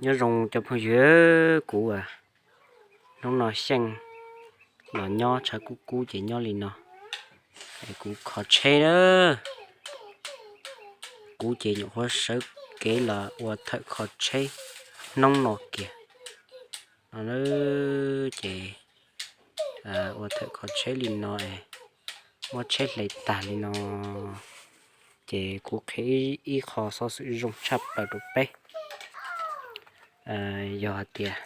Nyob zoo cov phooj ywg, kuv hnub no xyeej los nyob tshav kub kub ces nyob li no es kuv kho tsheb na. Kuv ces nyuam qhuav sawv kev los ua thawj kho tsheb hnub no kiag no ces ua thawj kho tsheb li no es muab tsheb hle tag li no. Ces kuv qhia ib qho xov xwm zoo tshaj plaws rau peb. Yog hais tias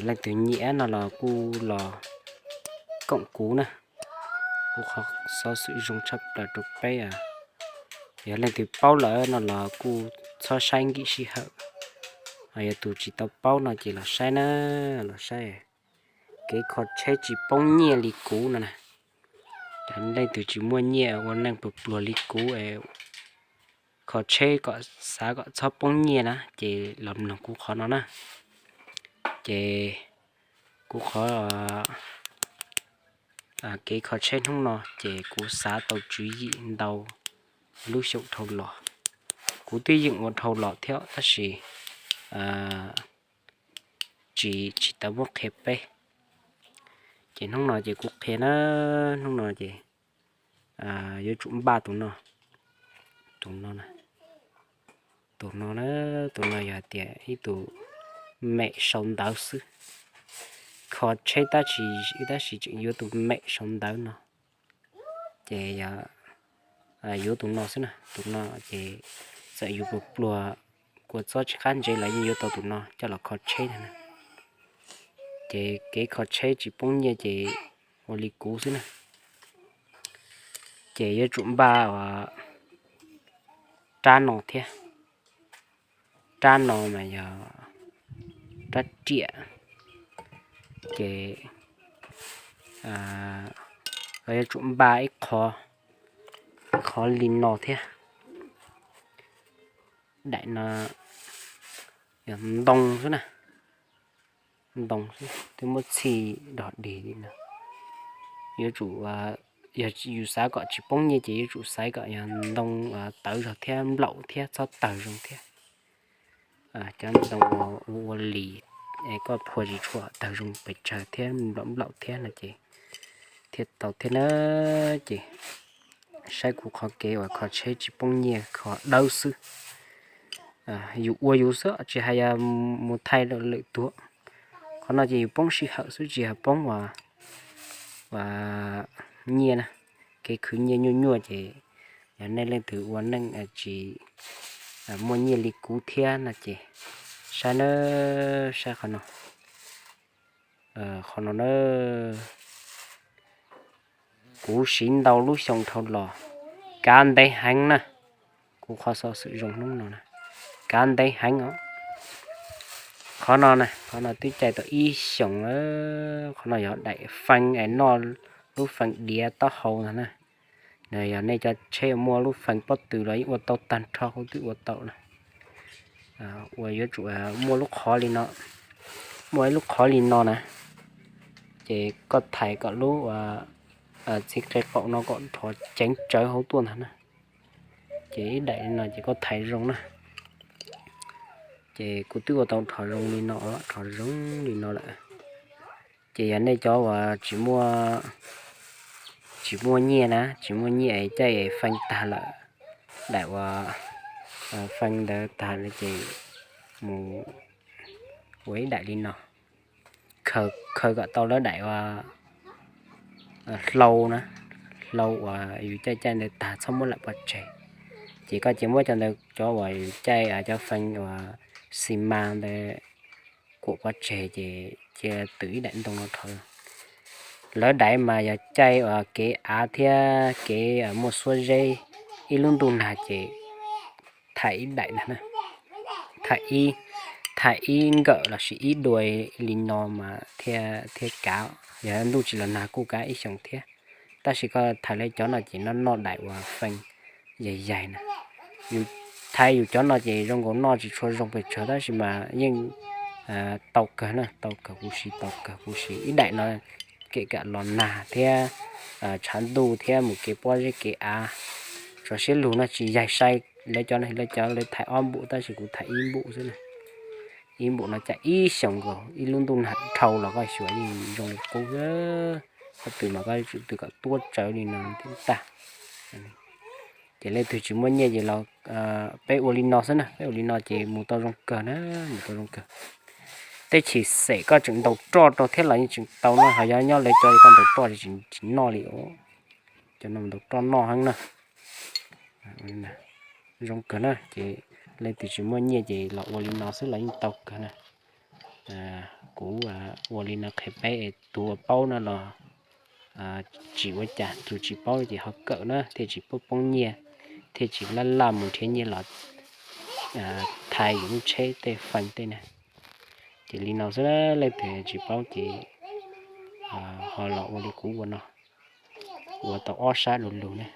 leej twg nyiam no los kuj los koom kuv na. Kuv qhov xov xwm zoo tshaj plaws rau peb. Yog leej twg paub lawm no los kuj txhob saib nkim sij hawm. Yog tus tsis tau paub no ces los saib na, los saib. Kev kho tsheb tsis poob nyiaj li kuv no na. Leej twg tsis muaj nyiaj ua neej pluag pluag li kuv es kho tsheb kom xav kom txhob poob nyiaj na ces los mloog kuv qhov no na. Ces kuv qhov kev kho tsheb hnub no ces kuv xav tau tswv yim ntau lub xyoo dhau los. Kuv twb yeej ua dhau los thiab tab sis tsis tsis tau muab qhia peb. Ces hnub no ces kuv qhia na, hnub no ces yuav tsum npaj tus no, tus no, tus no na, tus no yog tias ib tus mem sau ntawv xwb. Kho tsheb tab sis, tab sis tseem yuav tus mem sau ntawv no. Ces yog yuav tus no xwb na, tus no ces txawm yus pluag pluag kua txob tsis qab ntsev los yeej yuav tau tus no coj los kho tsheb na. Ces kev kho tsheb tsis poob nyiaj ces ua li kuv xwb na. Ces yuav tsum npaj rab no thiab. Rab no mas yog rab riam. Ces yuav tsum npaj ib qho, qhov li no thiab. Daim no yog ntoo xwb na, ntoo xwb twb muab txhij dog dig li no. Yuav tsum, yog yus xav kom tsis poob nyiaj ces yuav tsum xaiv kom yog ntoo tawv zog thiab nplaum thiab txhob tawg zoo thiab. Cov ntoo ua ua lis es koj phua tsis tshua tawg zoo pes tsawg thiab nplaum nplaum thiab no ces thiaj tau thiab na. Ces saib kuv qhov kev uas kho tsheb tsis poob nyiaj kho dawb xwb. Yus ua yus xwb tsis hais yog mus thaij lwm tus. Qhov no ces yus poob sij hawm xwb tsis yog poob ua nyiaj na. Kev khwv nyiaj nyuaj nyuaj ces yog nej leej twg ua neej tsis muaj nyiaj li kuv thiab no ces saib na, saib qhov no. Qhov no na, kuv siv ntau lub xyoo dhau los, kav ntev heev na. Kuv qhov xov xwm zoo hnub no na, kav ntev heev os. Qhov no na, qhov no twb cai tau ib xyoos. Qhov no yog daim fee es noj lub fee diav taub hau ntag na. Yog nej cov tsheb muaj lub fee pob tw los yeej ua tau tag nrho, kuv twb ua tau na. Uas yuav tsum muaj lub qhov li no, muaj ib lub qhov li no na, ces koj thaiv kom lub txiv qe qaum no kom rhov ceev tsawv hauv tuaj ntag na. Ces ib daim li no ces koj thaiv zoo na. Ces kuv twb ua tau rhov zoo li no, rhov zoo li no lawm. Ces yog nej cov uas tsis muaj, tsis muaj nyiaj na, tsis muaj nyiaj es caij fee tag lawm, daim uas fee ntawd tag lawm ces mus ua ib daim li no, khaws kom tau lawv daim uas hlau na, hlau uas yus caij caij ntawd tag txhob muab lawm pov tseg. Ces koj cia muab cov ntawd, cov uas yus caij cov fee uas xi mas ntawd kuam pov tseg ces cia twm ib daim ntoo no rhov. Lawv daim mas yog caij uas kev av thiab kev muaj xuab zeb ib lub ntuj nag ces thaiv ib daim ntag na. Thaiv ib, thaiv ib nkawm lossis ib dua li no mas thiaj, thiaj kav. Yog ntuj tsis los nag kuj kav ib xyoos thiab. Tab sis koj thaiv lawv cov no ces noj, noj daim uas fee yaig yaig na. Yus thaiv yus cov no ces zoo nkaus noj tsis tshua zoo pes tsawg tab sis mas yeej tau kawg na, tau kawg, kuv siv tau kawg, kuv siv ib daim no kev kam los nag thiab tshav ntuj thiab mus kev pob zeb kev av, tso siab lug no tsis yaig sai lawv cov no, lawv cov lawv thaiv ob npum tab sis kuv thaiv ib npum xwb na. Ib npaum no cas ib xyoos nkaus, ib lub ntuj nag dhau los koj xyuas yeej zoo li qub. Koj twv mas koj tsum twv kom tuab tsawv li no thiaj tag. Ces leej twg tsis muaj nyiaj ces los, peb ua li no xwb na, peb ua li no ces mus tau zoo kawg na, mus tau zoo kawg. Tej chim xem koj tseem ntaus roj rau thiab los yeej tseem tau no, ho yog nyob lawv cov koj ntaus roj tsis noj li. Cov no ntaus roj noj heev na. Zoo kawg na, ces leej twg tsis muaj nyiaj ces los ua li no xwb los yeej tau kawg na. Kuv ua li no qhia peb es tus uas paub no los tsis ua cas, tus tsis paub ces ho kawm na thiaj tsis poob nyiaj, thiaj tsis laj laj mus nrhiav nyiaj los thaiv yus lub tsheb tej feej tej na. Ces li no xwb, leej twg tsis paub ces ho los ua li kuv ua no, ua tau ob sab du lug na.